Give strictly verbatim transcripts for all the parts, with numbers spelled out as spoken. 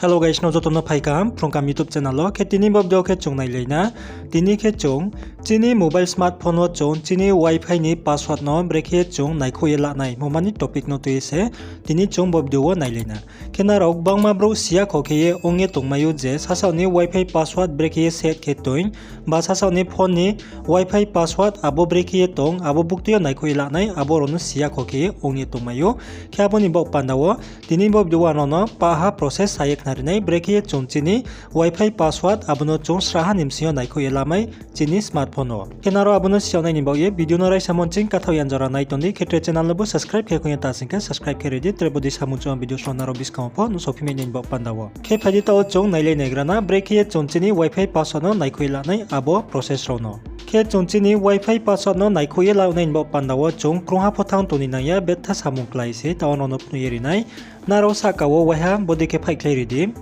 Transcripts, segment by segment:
Hello guys, nrao joto no phai kaham Phrung Kaham YouTube channel wo. Khe tini bo video khe chung nailai na. Tini khe chung chini mobile smartphone wo chung chini wifi ni password no brekhe ye chung naikhouh ye lanai hingmo ni topic no tui ye se tini chung bo video wo nailai na. Khe nrao gbangma brouh si ya kho khe ye ong ye tongmai ou je sasaoh ni wifi password brekhe ye set khe toing, ba sasaoh ni phone ni wifi password abo brekhe ye tong, abo buktui yo naikhouh ye lanai, abo rao no si ya kho khe ye ong ye tongmai ou. Khe abo ni baoh panda wo tini bo video wo ang nrao no paha process sa ye khnari nai, brekhe ye chung chini wifi password abo no chung sraha ni bsing yo naikhouh ye lamai chini smartphone wo. Khe nrao abo no si yag nai ni baoh ye video no raisa monsing kathaoh yan jora nai tong di, khe tre channel no bo subscribe khe khong ya ta sing khe subscribe khe ri di, tre bodei samung chungma video song nrao buskang wo pho nuhsao phi mai nai ni baoh panda wo. Khe phai di taoh wo chung nailai naigra na, brekhe ye chung chini wifi password no naikhouh ye lanai abo process rao no. Khe chung chini wifi password no naikhouh ye la nai ni baoh panda wo chung krungha pho thanng tong ni nang ya, betha samung klái se taoh wo nrao no phnuh ye ri nai. Nrao sahka wo waiha bodei khe phaikhlai ri di.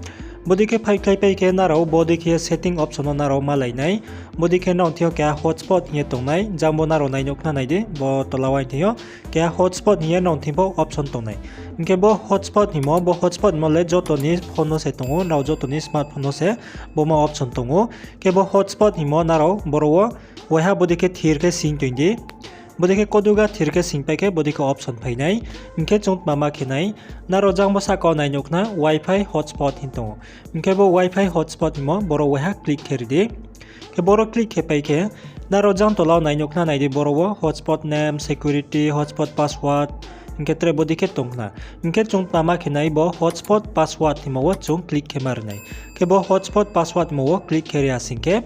Bodei khe phaikhlai pai khe nrao bodei khe setting option no nrao malai nai. Bodei khe nrao thing yo keha hotspot hing ye tongnai, jang bo nrao nai nuh khna nai di, bo tola wo thing yo keha hotspot hing ye nrao thing pho option tongnai. Hing khe bo hotspot hingmo, bo hotspot hingmo le joto ni phone no se tong ou, nrao joto ni smartphone no se bo ma option tong ou. Khe bo hotspot hingmo nrao boro wo waiha bodei khe thir khe sing toing di. Bodei khe koduga thir khe sing pai khe bodei khe option phai nai. Hing khe chung tma ma khe nai, nrao jang bo sahka wo nai nuh khna wifi hotspot hing tong ou. Hing khe bo wifi hotspot hingmo boro waiha click khe ri di. Khe boro click khe pai khe nrao jang tola wo nai nuh khna nai di, boro wo hotspot name, security, hotspot password, hing khe tre bodei khe tong khna. Hing khe chung tma ma khe nai, bo hotspot password hingmo wo chung click khe ma ri nai. Khe bo hotspot password hingmo wo click khe ri ya sing khe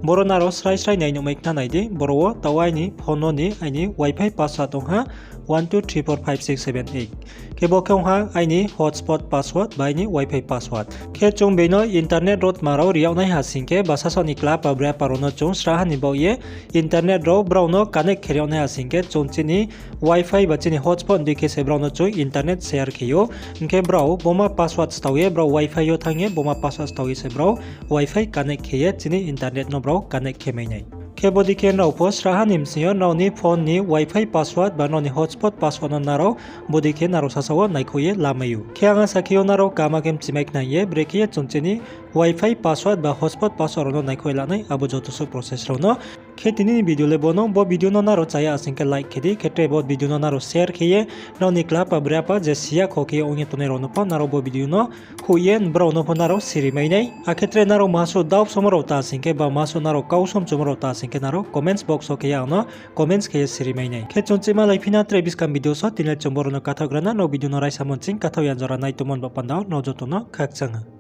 boro nrao srai srai nai nuhmai khna nai di, boro wo taoh aini phone no ni aini wifi password ong ha, one two three four five six seven eight. Khe bo khe ong ha aini hotspot password ba aini wifi password. Khe chung being no internet rao tma rao ri yag nai ha sing khe, ba sasaoh ni kla pa bra pa rao no chung sraha ni baoh ye internet rao brao no connect khe ri yag nai ha sing khe, chung chini wifi ba chini hotspot ni dei khe se brao no chung internet share khe ou. Hing khe brao bo ma password stao ye, brao wifi yo thanng ye bo ma password stao ye se brao wifi connect khe ye chini internet no brao connect khe mai nai. Khe bodei khe nrao pho sraha ni bsing yo nrao ni phone ni wifi password ba nrao ni hotspot password no nrao bodei khe nrao sasaoh wo naikhouh ye lamai ou. Khe ang asa khe ou nrao kaham khe mchimai khna ye brekhe ye chung chini wifi password ba hotspot password rao no naikhouh ye lanai abo joto suh process rao no. Khe tini ni video le bo no, bo video no nrao chá ya sing khe like khe di, khe tre bo video no nrao share khe ye nrao ni kla pa bra pa je si ya kho khe ye ong ye tongnai rao no pho nrao bo video no hoih ye brao no pho nrao siri mai nai. Akhe tre nrao maha suh doubt somo rao ta sing khe ba maha suh nrao kau somchumo rao ta sing khe nrao comments box wo khe ye ang no comments khe ye siri mai nai. Khe chung chima lai phi na tre buskang video so, tini le chung boro no kathaoh gra na, nrao video no raisa monsing kathaoh yan jora nai tongmo ni baoh panda wo nrao joto no khakchang ha.